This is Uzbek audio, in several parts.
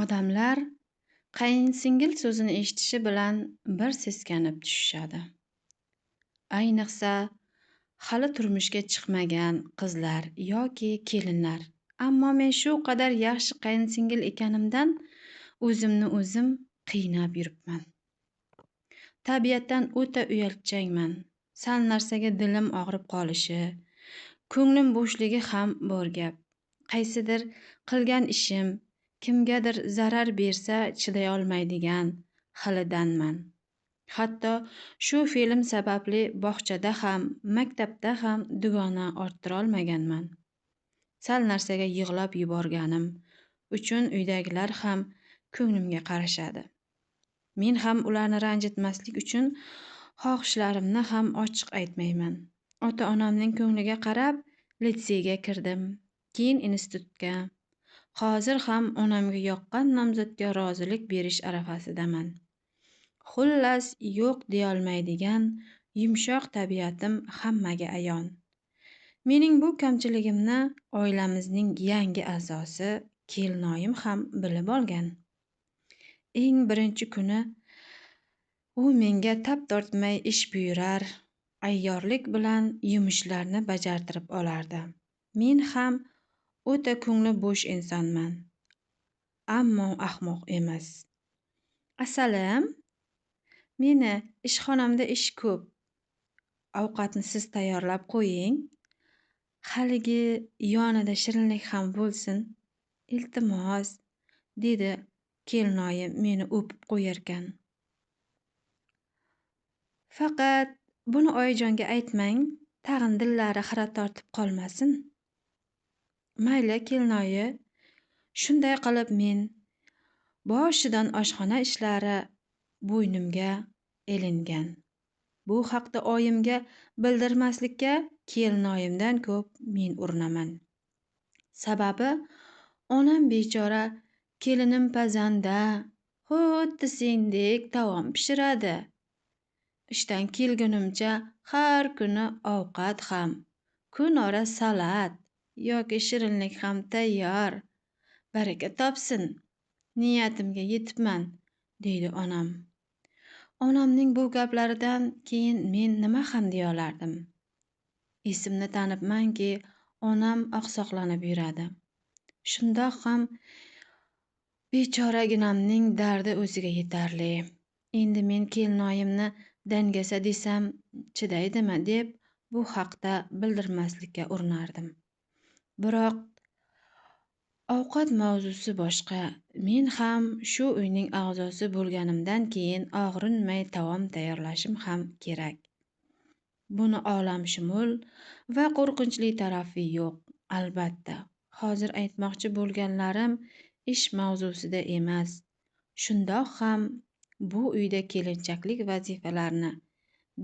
Odamlar qayinsingil so'zini eshitishi bilan bir seskanib tushishadi. Ayniqsa, hali turmushga chiqmagan qizlar yoki kelinlar. Ammo men shu qadar yaxshi qayinsingil ekanimdan o'zimni o'zim qiynab yuribman. Tabiatdan o'ta uyalchangman. Sal narsaga dilim og'rib qolishi, ko'nglim bo'shligi ham bor gap. Qaysidir qilgan ishim kimgadir zarar bersa chiday olmaydigan xilidanman. Hatto shu fe'lim sababli bog'chada ham, maktabda ham dugona orttirolmaganman. Sal narsaga yig'lab yuborganim uchun uydagilar ham ko'nglimga qarashadi. Men ham ularni ranjitmaslik uchun xohishlarimni ham ochiq aytmayman. Ota-onamning ko'ngliga qarab litseyga kirdim, keyin institutga. Hozir ham onamga yoqqan nomzodga rozilik berish arafasidaman. Xullas, yo'q deyolmaydigan yumshoq tabiatim hammaga ayon. Mening bu kamchiligimni oilamizning yangi a'zosi kelinoyim ham bilib olgan. Eng birinchi kuni u menga tap tortmay ish buyurar, ayyorlik bilan yumushlarni bajartirib olardi. Men ham o'ta ko'ngli bo'sh insonman, ammo ahmoq emas. Asalim, meni ishxonamda ish ko'p. Ovqatni siz tayyorlab qo'ying. Haligi yonida shirinlik ham bo'lsin. Iltimos, dedi kelinoyim meni o'pib qo'yarkan. Faqat buni oyijonga aytmang, tag'in dillari xira tortib qolmasin. Mayli, kelinoyi. Shunday qilib men boshidan oshxona ishlari bo'ynimga ilingan. Bu haqda oyimga bildirmaslikka kelinoyimdan ko'p men urinaman. Sababi onam bechora kelinim pazanda, xuddi sendek taom pishiradi. Ishdan kelgunimcha har kuni ovqat ham, kunora salat yoki shirinlik ham tayyor. Baraka topsin. Niyatimga yetibman, deydi onam. Onamning bu gaplaridan keyin men nima ham deya olardim? Esimni tanibmanki, onam oqsoqlanib yuradi. Shundoq ham bechoraginamning dardi o'ziga yetarli. Endi men kelinoyimni dangasa desam chidaydimi deb bu haqda bildirmaslikka urinardim. Biroq ovqat mavzusi boshqa. Men ham shu uyning a'zosi bo'lganimdan keyin og'rinmay taom tayyorlashim ham kerak. Buni olamshumul va qo'rqinchli tarafi yo'q, albatta. Hozir aytmoqchi bo'lganlarim ish mavzusida emas. Shundoq ham bu uyda kelinchaklik vazifalarini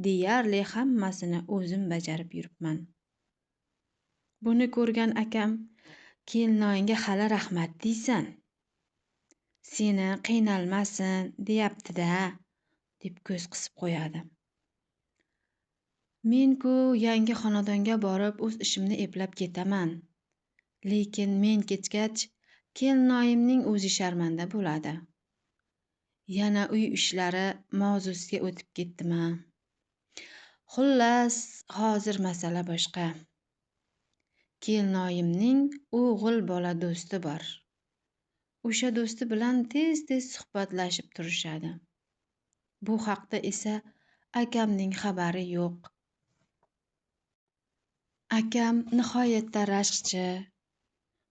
deyarli hammasini o'zim bajarib yuribman. Buni ko'rgan akam kelinoyingga hali rahmat deysan. Seni qiynalmasin deyapti-da, deb ko'z qisib qo'yadi. Men-ku yangi xonadonga borib o'z ishimni eplab ketaman. Lekin men ketgach kelinoyimning o'zi sharmanda bo'ladi. Yana uy ishlari mavzusiga o'tib ketdim-a. Xullas, hozir masala boshqa. Kelinoyimning o'g'il bola do'sti bor. O'sha do'sti bilan tez-tez suhbatlashib turishadi. Bu haqda esa akamning xabari yo'q. Akam nihoyatda rashkchi.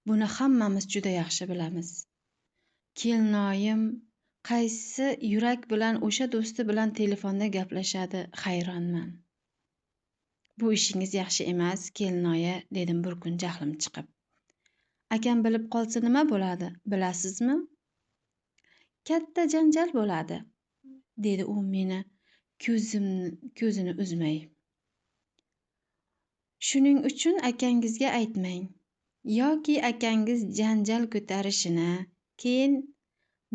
Buni hammamiz juda yaxshi bilamiz. Kelinoyim qaysi yurak bilan o'sha do'sti bilan telefonda gaplashadi, hayronman. Bu ishingiz yaxshi emas, kelinoyi, dedim bir kun jahlim chiqib. Akam bilib qolsa nima bo'ladi, bilasizmi? Katta janjal bo'ladi, dedi u meni ko'zini uzmay. Shuning uchun akangizga aytmang. Yoki akangiz janjal ko'tarishini, keyin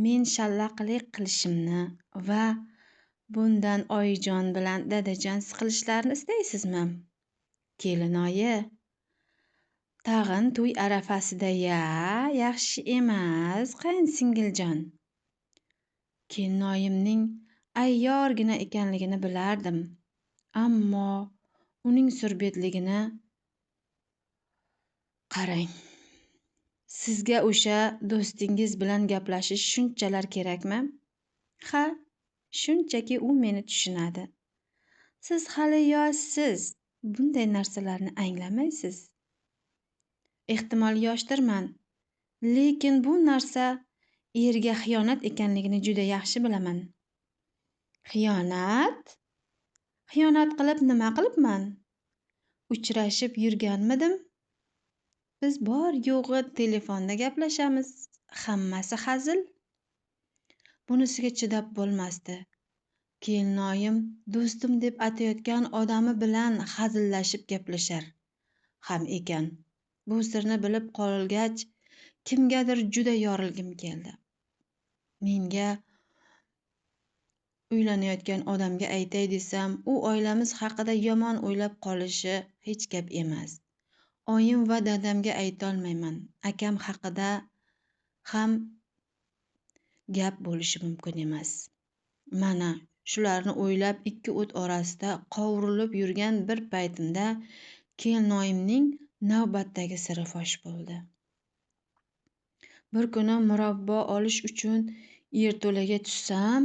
men shallaqlik qilishimni va bundan oyijon bilan dadajon siqilishlarini istaysizmi? Kelinoyi, Tag'in to'y arafasida-ya, yaxshi emas, qaynsingiljon. Kelinoyimning ayyorgina ekanligini bilardim. Ammo uning surbetligini qarang. Sizga o'sha do'stingiz bilan gaplashish shunchalar kerakmi? Ha, shunchaki u meni tushunadi. Siz hali yoshsiz, bunday narsalarni anglamaysiz. Ehtimol yoshdirman, lekin bu narsa erga xiyonat ekanligini juda yaxshi bilaman. Xiyonat? Xiyonat qilib nima qilibman? Uchrashib yurganmidim? Biz bor yo'g'i telefonda gaplashamiz. Hammasi hazil. Bunisiga chidab bo'lmasdi. Kelinoyim do'stim deb atayotgan odami bilan hazillashib gaplashar ham ekan. Bu sirni bilib qolgach, kimgadir juda yorilgim keldi. Menga uylanayotgan odamga aytay desam, u oilamiz haqida yomon o'ylab qolishi hech gap emas. Oyim va dadamga aytolmayman. Akam haqida ham gap bo'lishi mumkin emas. Mana shularni o'ylab ikki o't orasida qovrilib yurgan bir paytimda kelinoyimning navbatdagi siri fosh bo'ldi. Bir kuni murabbo olish uchun yerto'laga tushsam,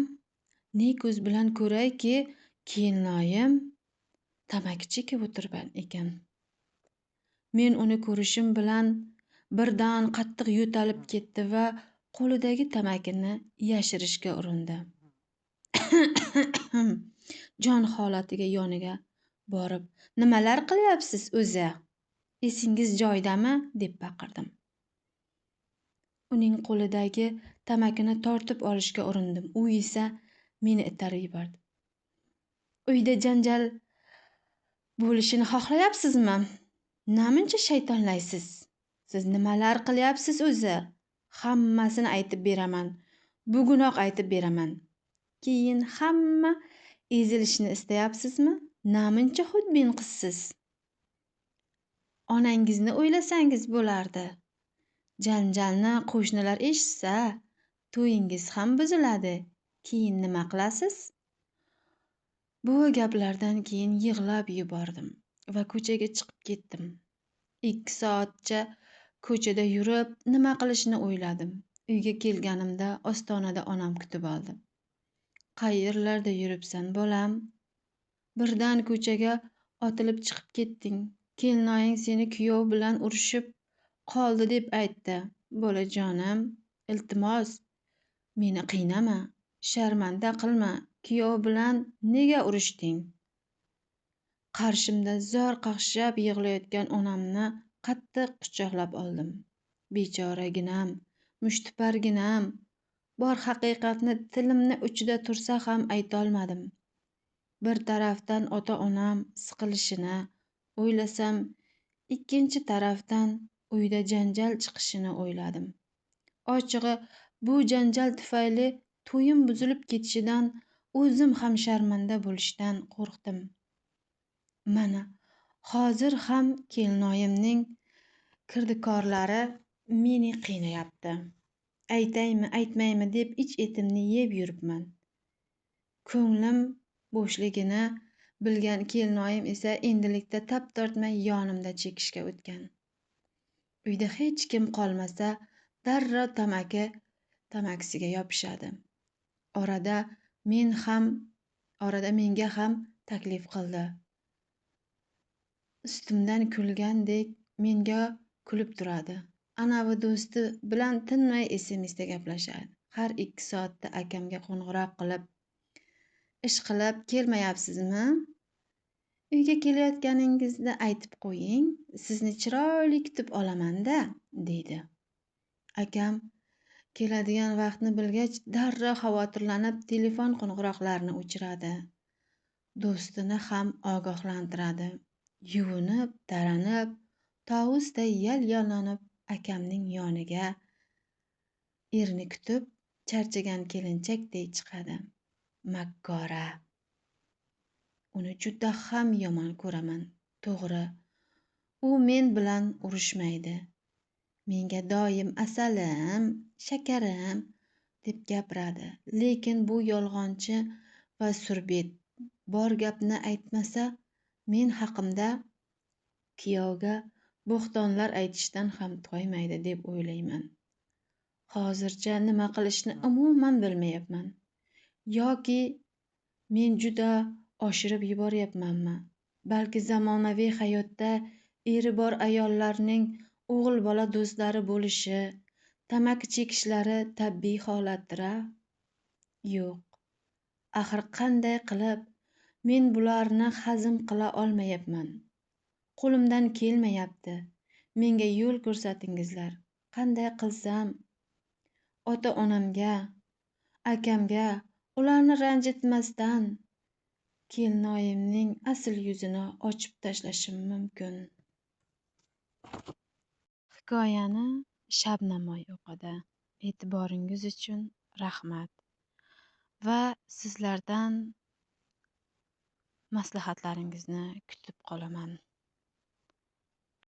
ne ko'z bilan ko'rayki, kelinoyim tamaki chekib o'tirgan ekan. Men uni ko'rishim bilan birdan qattiq yo'talib ketdi va qo'lidagi tamakini yashirishga urindi. Jon holatiga yoniga borib, "Nimalar qilyapsiz o'zi? Esingiz joyidami?" deb baqirdim. Uning qo'lidagi tamakini tortib olishga urindim. U esa meni itarib yubordi. "Uyda janjal bo'lishini xohlayapsizmi? Namuncha shaytonlaysiz? Siz nimalar qilyapsiz o'zi? Hammasini aytib beraman. Bugunoq aytib beraman. Keyin hamma ezilishini istayapsizmi? Namuncha xudbin qizsiz. Onangizni o'ylasangiz bo'lardi. Janjalni qo'shnilar eshitsa, to'yingiz ham buziladi. Keyin nima qilasiz?" Bu gaplardan keyin yig'lab yubordim va ko'chaga chiqib ketdim. 2 soatcha ko'chada yurib, nima qilishni o'yladim. Uyga kelganimda ostonada onam kutib oldi. "Qayerlarda yuribsan, bolam? Birdan ko'chaga otilib chiqib ketding. Kelinoying seni kuyov bilan urushib qoldi deb aytdi. Bolajonim, iltimos, meni qiynama, sharmanda qilma. Kuyov bilan nega urushding?" Qarshimda zor qaqshab yig'layotgan onamni qattiq quchoqlab oldim. Bechoraginam, mushtiparginam, bor haqiqatni tilimni uchida tursa ham aytolmadim. Bir tarafdan ota-onam siqilishini o'ylasam, ikkinchi tarafdan uyda janjal chiqishini o'yladim. Ochig'i, bu janjal tufayli to'yim buzilib ketishidan, o'zim ham sharmanda bo'lishdan qo'rqdim. Mana hozir ham kelinoyimning kirdikorlari meni qiynayapti. Aytaymi, aytmaymi deb ich etimni yeb yuribman. Ko'nglim bo'shligini bilgan kelinoyim esa endilikda tap tortmay yonimda chekishga o'tgan. Uyda hech kim qolmasa, darrov tamakisiga yopishadi. Orada menga ham taklif qildi. Ustimdan kulgandek menga kulib turadi. Anavi do'sti bilan tinmay SMSda gaplashadi. Har 2 soatda akamga qo'ng'iroq qilib, "Ish qilib kelmayapsizmi? Uyga kelayotganingizni aytib qo'ying, sizni chiroyli kutib olaman-da", deydi. Akam keladigan vaqtni bilgach, darrov xavotirlanib telefon qo'ng'iroqlarini o'chiradi. Do'stini ham ogohlantiradi. Yuvinib, taranib, tovusday yal-yallanib akamning yoniga erini kutib, charchagan kelinchakday chiqadi. Makkora. Uni juda ham yomon ko'raman. To'g'ri, U men bilan urushmaydi. Menga doim asalim, shakarim deb gapiradi. Lekin bu yolg'onchi va surbet. Bor gapni aytmasa, men haqimda kuyovga bo'xtonlar aytishdan ham toymaydi deb o'ylayman. Hozircha nima qilishni umuman bilmayapman. Yoki men juda oshirib yuboryapmanmi? Balki zamonaviy hayotda eri bor ayollarning o'g'il bola do'stlari bo'lishi, tamaki chekishlari tabiiy holatdir-a? Yo'q. Axir qanday qilib men bularni hazm qila olmayapman. Qo'limdan kelmayapti. Menga yo'l ko'rsatingizlar. Qanday qilsam ota-onamga, akamga ularni ranjitmasdan kelinoyimning asl yuzini ochib tashlashim mumkin. Hikoyani Shabnamoy o'qidi. E'tiboringiz uchun rahmat. Va sizlardan maslahatlaringizni kutib qolaman.